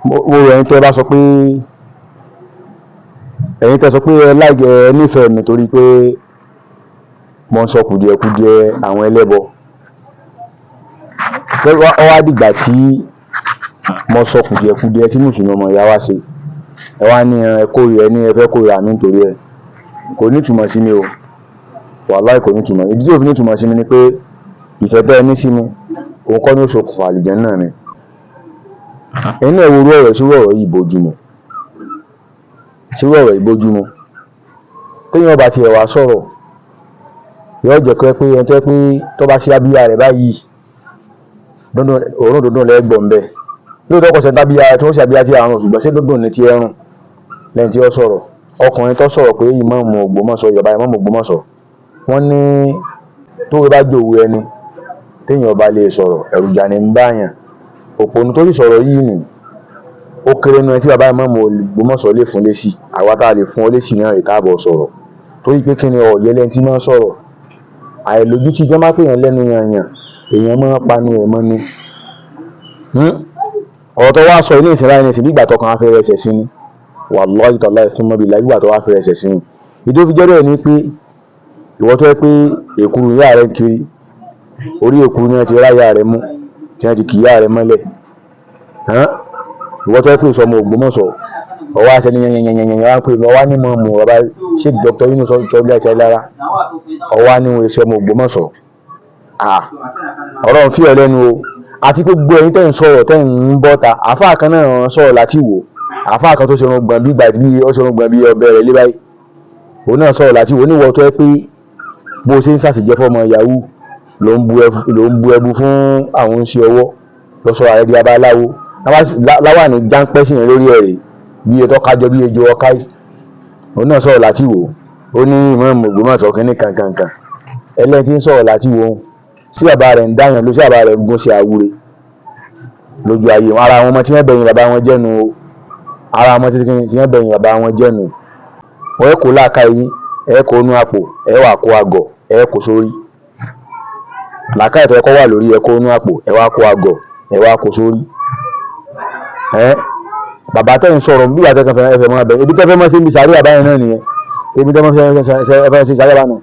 Mo rò ẹ̀yin tẹ́ bá sọ pé ẹ̀yin tẹ́ sọ pé ẹ like, ẹ nífẹ̀ẹ́ mi torí pé mo ń sọ kùdìẹ̀kudiẹ àwọn ẹlẹ́bọ. Ó wá dìgbà tí mo sọ kùdìẹ̀kudiẹ tí mùsùlùmí ọmọ ìyá wa ṣe, ẹ wá ní ẹ kórìíra, ẹ ní ẹ fẹ́ kórìíra mi nítorí ẹ̀. Kò ní ìtumọ̀ sí mi o, wàláì kò ní ìtumọ̀. Ìdí tí ò fi ní ìtumọ̀ sí mi ni pé ìfẹ́ tẹ́ ẹ ní sí mi, òun kọ́ ni ó ṣokùnfà àlùjánnà mi. Ẹ̀yin náà wo irú ọ̀rọ̀, sí irú ọ̀rọ̀ yìí bójú mu? Sí irú ọ̀rọ̀ yìí bójú mu? Téèyàn bá tiẹ̀ wá sọ̀rọ̀, yóò jẹ́ pé ẹni tó jẹ́ pé tó bá ṣí abíyá rẹ̀ báyìí, dúndùn òórùn dúndùn lẹ́gbọ̀n ń bẹ̀. Lóòótọ́ kò sẹ́ni tábíyá tó ń ṣe abíyá tí àrùn, ṣùgbọ́n ṣé dúndùn ni tí ẹ rùn lẹ́yìn tí ó sọ̀rọ̀? Ọkùnrin tó sọ̀rọ̀ pé ìmáàmù Ògbómọ̀ṣọ́, ìjọba ìmáàmù Ògbómọ̀ṣọ́, wọ́n ní tó bá jòwó ẹni téèyàn bá lè sọ̀rọ̀, ẹ̀rù ìjà ní ń báyàn. Òpònú tó sì sọ̀rọ̀ yìí nì, ó kéré nínú ẹni tí bàbá ìmáàmù Ògbómọ̀ṣọ́ lè fún lésì. Àwa tá a lè fún ọ lésì náà rè táàbọ̀ sọ̀rọ̀, torí pé kí ni ọ̀yẹ́ lẹ́ni tí máa ń sọ̀rọ̀ àìlójútì tí wọ́n bá pè yàn lẹ́nu yànyàn, èèyàn máa ń panu ẹ̀ mọ́ ni. Ọ̀rọ̀ tó wá sọ ní ìsìn láì ní ìsìn bí ìgbà tó kàn á fẹ́ rẹsẹ̀ sí ni, wàláhì tàláhì fún mọ́bí láì ìgbà tó wá fẹ́ rẹsẹ̀ sí ni. Ìdí tó fi jẹ́ bẹ́ẹ̀ ni pé ìwọ tó yẹ pé èkuru ìyá rẹ ń kiri orí, èkuru ni wọ́n ti ráyà rẹ mú tí wọ́n ti kì ìyá rẹ mọ́lẹ̀. Ìwọ tó yẹ pé ìsọmọ Ògbómọ̀ṣọ́, ọwọ́ àṣẹ ní yẹnyẹnyẹnyẹn wá pé ọwọ́ ní mọ̀ mọ̀ bàbá Sheikh Dr. Yunus tọ́jú àti lára, ọwọ́ ní wọ́n ṣe ọmọ Ògbómọ̀ṣọ́. Ọ̀rọ̀ ń fi ọ̀ lẹ́nu o. Àti pé gbogbo ẹ̀yin tẹ́ ń sọ̀rọ̀, tẹ́ ń bọ́ ta, àáfàá kan náà sọ̀rọ̀ láti wò, àáfàá kan tó ṣe irun gbọ̀n bí ìgbà tí ó ṣe irun gbọ̀n bí ọbẹ̀ rẹ̀ lé báyìí, òun náà sọ̀rọ̀ láti wò níwọ̀ tó yẹ pé bó ṣe ń ṣàṣìjẹ fọmọ yahoo ló ń bu ẹbu fún àwọn oníṣẹ́ ọwọ́ lọ́sọ̀ ààrẹ di babaláwo láwà ní jáńpẹ́ sí yẹn lórí ẹ̀rẹ̀ bí ètò kájọ bí ejò ọ̀ká yìí. Òun náà sọ̀rọ̀ láti wò, ó ní ìmáàmù Ògbómọ̀ṣọ́ kínní kankankan ẹlẹ́ni tí ń sọ̀rọ̀ láti wò ó sí bàbá rẹ̀ ń dáyàn ló sí bàbá rẹ̀ ń gún sí àwúre lójú ayé wọn. Ara àwọn ọmọ tí wọ́n bẹ̀yìn bàbá wọn jẹ́nu o, ara àwọn ọmọ tí wọ́n bẹ̀yìn bàbá wọn jẹ́nu. Ẹ kó làákà yín, ẹ kó inú àpò, ẹ wà kó àgọ̀, ẹ kó sórí. Làákà ìtọ́ ẹ̀kọ́ wà lórí, ẹ kó inú àpò, ẹ wá kó àgọ̀, ẹ wá kó sórí. Ẹ bàbá tẹ́ ń sọ̀rọ̀ bí wàá tẹ́ kan fẹ́ ẹ fẹ́ máa bẹ̀ ibi tẹ́ fẹ́ máa ṣe ń bi sàárè bàbá yẹn náà nìyẹn. Ibi tẹ́ fẹ́ fẹ́ ṣe sàárè bàbá náà,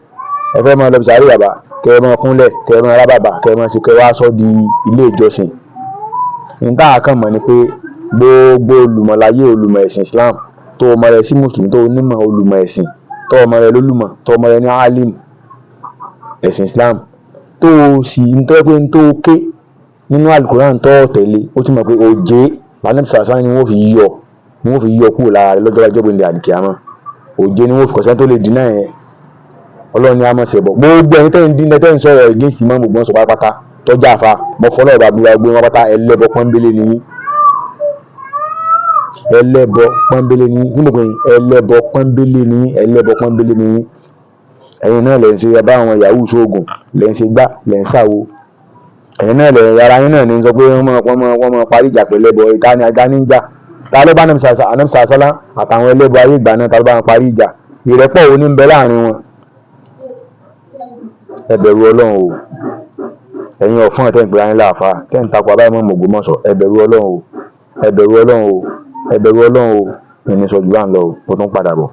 ẹ fẹ́ máa lọ bí sàárè bàbá, kẹ́ ẹ máa kúnlẹ̀, kẹ́ ẹ máa rá bàbá, kẹ́ ẹ máa ṣe, kẹ́ ẹ wá sọ di ilé ìjọsìn. Ní táwa kàn mọ̀ ni pé gbogbo olùmọ̀láyé, olùmọ̀ ẹ̀sìn Islam, tó ọmọ rẹ̀ sí mùsùlùmí, tó onímọ̀ olùmọ̀ ẹ̀sìn, tó ọmọ rẹ̀ lólùmọ̀, tó ọmọ rẹ̀ ní alim ẹ̀sìn Islam, tó o sì ń tọ́ pé ń tó ké nínú Alukoran tó tẹ̀lé, ó ti mọ̀ pé òjé lànà sàṣà ni wọ́n fi yọ, ni wọ́n fi yọ kúrò lára rẹ̀ lọ́jọ́ ọjọ́ gbẹ̀ndẹ̀ àdìkíámà. Òjé ni wọ́n fi kọ̀sẹ́ tó lè dínà yẹn. Ọlọ́run ní a máa ṣẹ̀bọ̀. Gbogbo ẹ̀yin tẹ́ ń dín, tẹ́ ń sọ̀rọ̀ against Imam Ògbómọ̀ṣọ́ pátápátá, tọ́jà àfa mọ fọlọ́ ọba gbogbo gbogbo wọn pátá, ẹlẹ́bọ pọ́nbélé ni yín, ẹlẹ́bọ pọ́nbélé ni yín. Níbo yín? Ẹlẹ́bọ pọ́nbélé ni yín, ẹlẹ́bọ pọ́nbélé ni yín. Ẹ̀yin náà lẹ̀ ń ṣe bá àwọn yahoo sóògùn, lẹ̀ ń ṣe gbá, lẹ̀ ń ṣàwo. Ẹ̀yin náà lẹ̀ ara yín náà ní sọ pé wọ́n máa parí ìjà pẹ̀lú ẹbọ. Ìta ni ajá ní ń jà. Ta ló bá anamsa sálá àtàwọn ẹlẹ́bọ ayé ìgbà náà? Ta ló bá wọn parí ìjà? Ìrẹ́pọ̀ wo ní ń bẹ láàrin wọn? Ẹ bẹ̀rù Ọlọ́run o. Ẹ̀yin ọ̀fọ́n tẹ́ ń pera yín láàfáà, tẹ́ ń takò àbáyé mọ́ Ògbómọ̀ṣọ́, ẹ bẹ̀rù Ọlọ́run o, ẹ bẹ̀rù Ọlọ́run o, ẹ bẹ̀rù Ọlọ́run o. Ìní sọ jù bá ń lọ o, mo tún padà bọ̀.